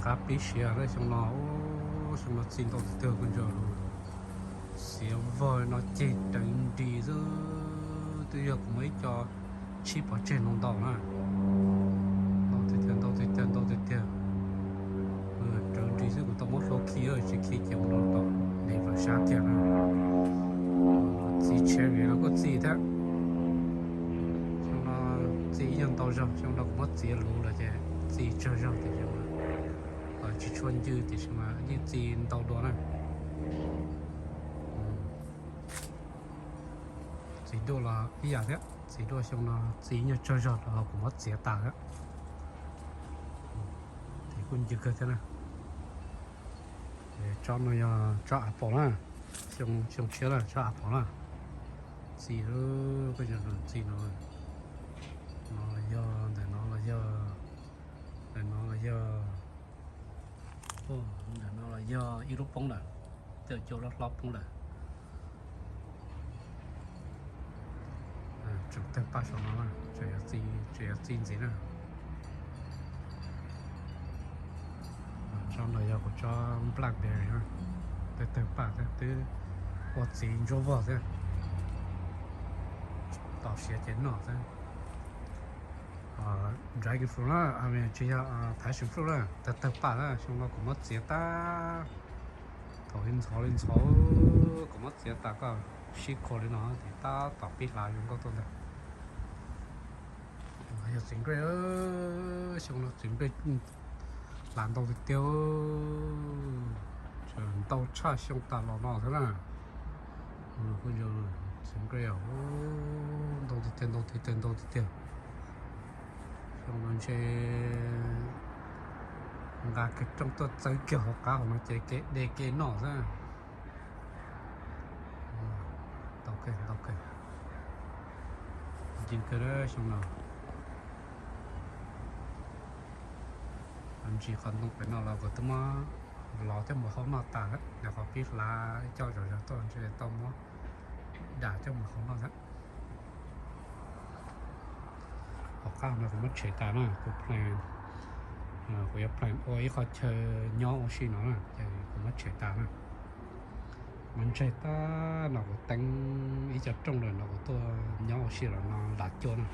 Qab pib siav lawm xyoo no, xyoo no txi ntau tiag tiag koj ntsia. Xiav vog no ceg rawv nris xwb, twb yog kuv muaj ib co tshib pov tseg no ntau na. Ntau tiag tiag, ntau tiag tiag, ntau tiag tiag. Rawv nris xwb kuv tau muab hlua khi, tsis khi ces ua rau tom nev vawm sab kiag na. Txiv cherry los kuj txi thiab. Xyoo no txi ib nyuag ntau zog, xyoo no kuv muab txiav luv lawm ces txi tsawg zog tiam sis mas tsis tshua ncw tiam sis mas yeej txi ntau dua na. Txiv duaj los ib yam thiab, txiv duaj xyoo no txi nyuag tsawg zog rau qhov kuv muab txiav tas thiab. Ces kuj ncw kawg thiab na. Tsob no yog tsob apple na, xyoo tshiab na, tsob apple na. Txi, koj ntsia txi no, no los yog, ntawm no los yog, ntawm no los yog, ntawm no los yog ib lub poob lawm, tej cua hlob hlob poob lawm. Tseem tawg paj saum no, tseem yuav txi ntxiv na. Tsob no yog kuv tsob blackberry na, tawg tawg paj thiab, twb ua txiv ntsuab vog thiab, tos siav ces noj xwb. Dragon fruit na, tsis yog, passion fruit na, tawg tawg paj na, xyoo no kuv muab txiav tag. Thaum li ntxhov li ntxhov, kuv muab txiav tas koj sib kho li no ces tab tom pib hlav zoo nkauj tuaj ntag. Yog txiv nplej, xyoo no txiv nplej hlav ntau tiag tiag, ntau tshaj xyoo tas los no thiab na. Txiv nplej ntau tiag tiag, ntau tiag tiag, ntau tiag tiag. Xyoo no ntshe nqa kiag rooj tuaj txawb kiag hauv qab hauv no ces kev de kev noj xwb. Ntau kawg, ntau kawg, ncw kawg xyoo no. Ntsis qhov ntoo pem no los kuv twb muab lov thiab mus hau noj tas lawm, yog qhov pib hlav ib co zog zog tuaj ntshe tau muab dam coj mus hau noj thiab. Hauv qab no kuv muab tshem tas na, kuv plan, kuv yuav plan ua ib qho chaw nyob ua si no na, ces kuv muab tshem tas na. Mas ntseg tab no kuv teeb ib co rooj lawm no kuv tuaj nyob ua si los no lam cua na.